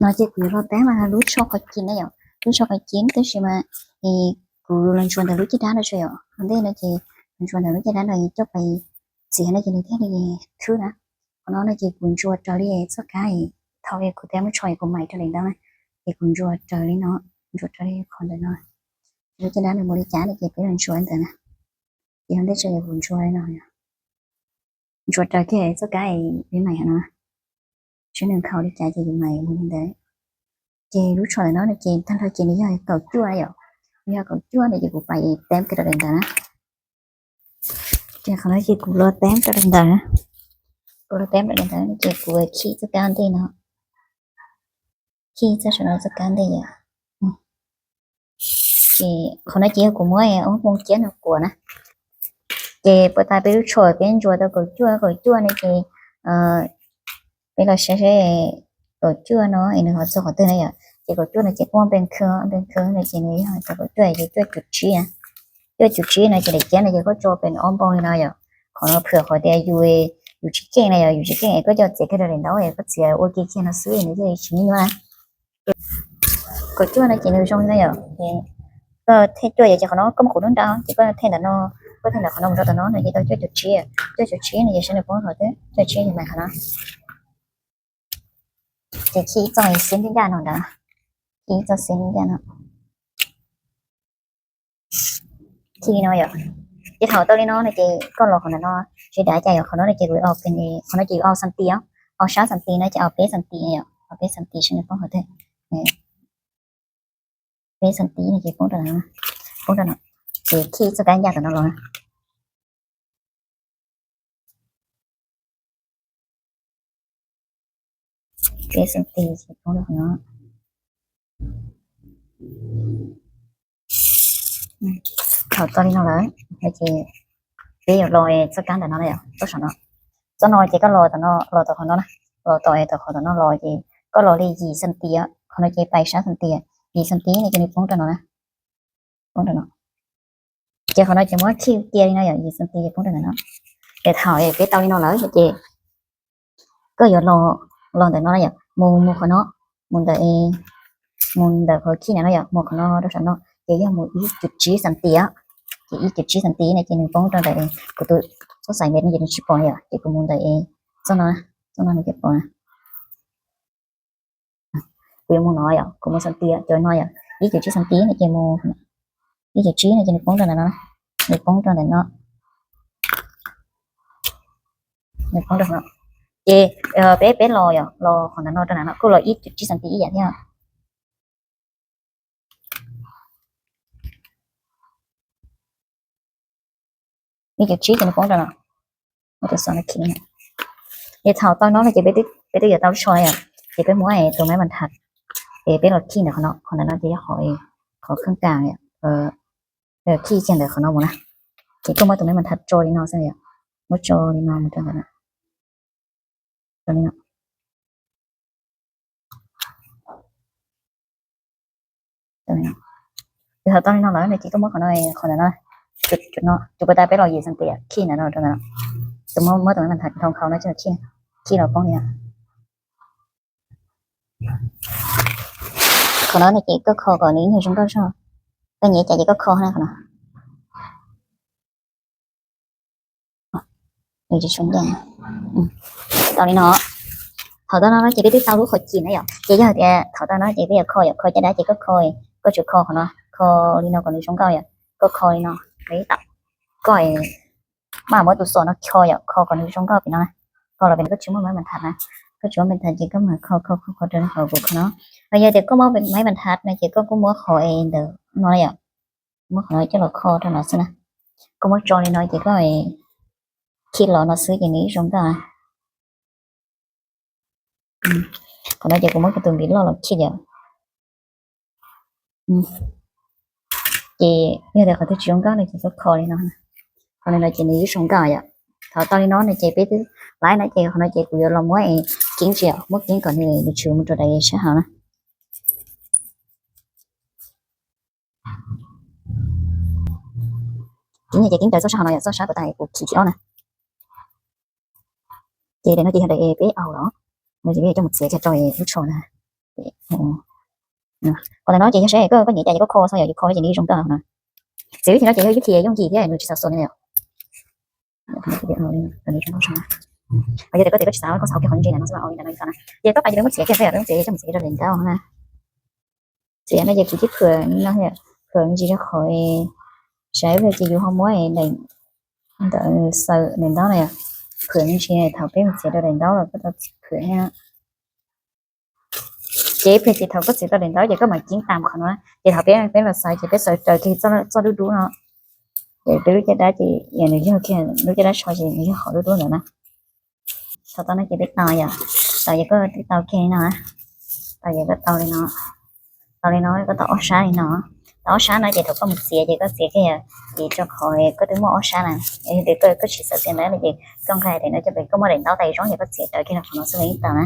No ces kuv yuav los teb mas lub tsho qhov ci na yom, lub tsho qhov ci tab sis mas kuv los ntsuas ntawm lub caj dab no tso yom. Qhov ntej no ces los ntsuas ntawm lub caj dab no coj pais txiav no ces nws thiaj li thwb na. Qhov no no ces kuv ntsuas raws li txoj kab thaum kuv teb muab tsho kuv mais rau daim ntawv na, ces kuv ntsuas raws li no, ntsuas raws li qhov ntawm no. Lub caj dab nws mus li cas no ces peb los ntsuas ntawd na. Ces ua ntej tso kuv ntsuas li no, ntsuas raws kiag txoj kab li mais no, saib nws nkhaus li cas ces yus mais mus li ntawd. Ces lub tsho ntawm no no ces tag nrho ces nws yog kaum cuaj yom, nws yog kaum cuaj no ces kuv pais teb kiag rau daim ntawv na. Ces qhov no ces kuv los teb rau daim ntawv na, kuv los teb rau daim ntawv no ces kuv khij txoj kab ntej no, khij txoj saum no txoj kab ntej yom. Ces qhov no ces yog kuv muab ob hmoo ciab no kuam na. Ces puas tas peb lub tsho peb ntsuas tau kaum cuaj kaum cuaj no ces peb los saib saib kaum cuaj no es nws ho txog qhov twg na yom. Ces kaum cuaj no ces kuj npe khw npe khw no ces nws yog tau kaum cuaj ces cuaj cum tsib na. Cuaj cum tsib no ces daim ciab no ces koj tso pem ob npoo li no yom. Qhov no phwm qhov tias yus, yus tsis keej na yom, yus tsis keej es koj coj txiav kiag rau daim ntawv es koj txiav ua kiag kiag no xwb nws thiaj li tsis nyuaj na. Kaum cuaj no ces nws zoo li no yom. Koj thej cuaj yom, ces qhov no koj muab qhov nub nrad ces koj thej ntawm no, koj thej ntawm qhov no mus rau tom no no ces tau cuaj cum tsib, cuaj cum tsib no ces saib nws poob qhov twg, cuaj cum tsib no ces mais qhov no. Ces khij ib txoj xiab ncaj no ntawd, khij ib txoj xiab ncaj no. Khij li no yom. Ces thaum tau li no no ces koj los qhov ntawm no, sawv daws cas yom, qhov no no ces kuv, qhov no ces yus ob xas tis, ob sab xas tis no ces ob peb xas tis yom, ob peb xas tis saib nws poob qhov twg. Peb xas tis no ces poob rau no, poob rau no. Ces khij txoj kab ncaj tom no los na. Peb xas tis ces poob rau qhov no. Thaum tau li no lawm ces peb yuav los txoj kab ntawm no na yom, txoj saum no. Txoj no ces koj los tom no, los tom qhov no na, los tom tom qhov tom no los ces koj los li yim xas tis, qhov no ces pais sab xas tis, yim xas tis no ces nws poob rau no na, poob rau no. Ces qhov no ces muab khij cia li no yom, yim xas tis ces poob rau ntawm no. Ces thaum peb tau li no lawm ces koj yuav los, los ntawm no na yom, mus mus qhov no, mus ntawm, mus ntawm qhov khij ntawm no yom, mus qhov no rau saum no ces yog mus ib cum tsib xas tis, ces ib cum tsib xas tis no ces nws poob rau ntawm kuv tus xub xais me no ces nws tsis pom yom, ces kuv mus ntawm txoj no, txoj no nws thiaj pom na. Kuv yuav mus no yom, kuv mus xas tis cov no yom, ib cum tsib xas tis no ces mus, ib cum tsib no ces nws poob rau ntawm no, nws poob rau ntawm no, nws poob rau no. Ces peb, peb los yom, los qhov ntawm no rau ntawm no kuj los ib cum tsib xas tis ib yam thiab. Ib cum tsib ces nws poob rau no, ces thaum tau no no ces peb twb yuav tau lub tsho yom, ces peb muab tus maiv npas thas es peb los khij ntawm qhov no, qhov ntawm no ces yog qhov, qhov kheej kas, khij kiag ntawm qhov no mus na. Ces koj muab tus maiv npas thas tso li no xwb yom, muab tso li no mus rau ntawm no. Ces thaum tau li no lawm no ces koj muab qhov no, qhov ntawm no, no, tus puas tas peb los yim xas tis khij ntawm no rau ntawm no. Tus muab, muab tus maiv npas thas dhau nkhaus no ces khij, khij los poob li no. Qhov no no ces koj kho kom nws ib nyuag zoo nkauj zog, koj nyiam cas ces koj kho na qhov no. Tau li no. Thaum tau no no ces peb twb tau lub qhov cim na yom, ces yog tias thaum tau no ces peb yuav kho yom, kho caj dab ces koj kho, koj tsum kho qhov no, kho li no kom nws zoo nkauj yom, koj kho li no, koj maj muab tus xom no kho yom, kho kom nws zoo nkauj pem no na. Kho los pem no koj tsis muaj maiv npas thas na, koj tsis muaj maiv npas thas ces koj mam kho kho kho kho rau qhov kuv kho no. Los yog tias koj muaj maiv npas thas no ces koj kuj muab qhov ntawm no yom, muab qhov no coj los kho rau no xwb na. Koj muab tso li no ces koj khij los no xwb ces nws ib zoo nkauj. Qhov no ces kuv muab kuv tus npiv loj los khij yom. Ces yog tias qhov twg tsis zoo nkauj no ces koj kho li no. Qhov no ces nws ib zoo nkauj yom. Thaum tau li no no ces peb twb laib no ces qhov no ces kuv yuav los muab es keeb tsis, muab keeb kom nws, nws tshwm mus rau daim sab hauv na. Keeb ces keeb raws txoj sab hauv no yom, txoj sab puas tas kuv khij thib ob na. Ces daim no ces yog daim peb aus los, no ces peb yuav coj mus txiav kiag rau lub tsho na. Qhov ntawm no ces yog saib koj, koj nyiam cas ces koj kho xwb, yog yus kho ces nws zoo kawg no. Txiav vib thim no ces yog ib qho yooj yim thiab nws tsis txaus xuas li. Yog tias koj txiav koj tsis xav, koj xav ua kiag qhov ntsis ntawm no xwb, ua li ntawm no li no na. Ces toj pas ces peb muab txiav kiag, peb muab txiav coj mus txiav rau daim ntaub na. Txiav no ces kuv twb phwam no, phwam me ntsis rau qhov, saib ces yus ho muab daim ntawd xaws daim ntaub na, phwam me ntsis thaum peb mus txiav rau daim ntaub los koj tau phwam thiab. Ces peb ces thaum koj txiav tau daim ntaub ces koj mam ceeb tam qhov no, ces thaum peb, peb los xaws ces peb xaws raws kiag txoj dub dub no. Ces peb lub caj dab ces nws yog kiag lub caj dab tsho ces nws yog qhov dub dub ntawd na. Thaum tau no ces peb tau yom, tau ces koj twb tau kiag li no, tau ces koj tau li no, tau li no koj tau ob sab li no. Tau ob sab no ces thaum koj mus txiav ces koj txiav kiag yom, ces rau qhov koj twb muaj ob sab na. Yog tias koj tsis xaws txiav ntawd no ces koj nqa daim no coj pem, koj muab daim ntaub tais zoo ces koj txiav raws kiag rau qhov no xwb los yeej tau na.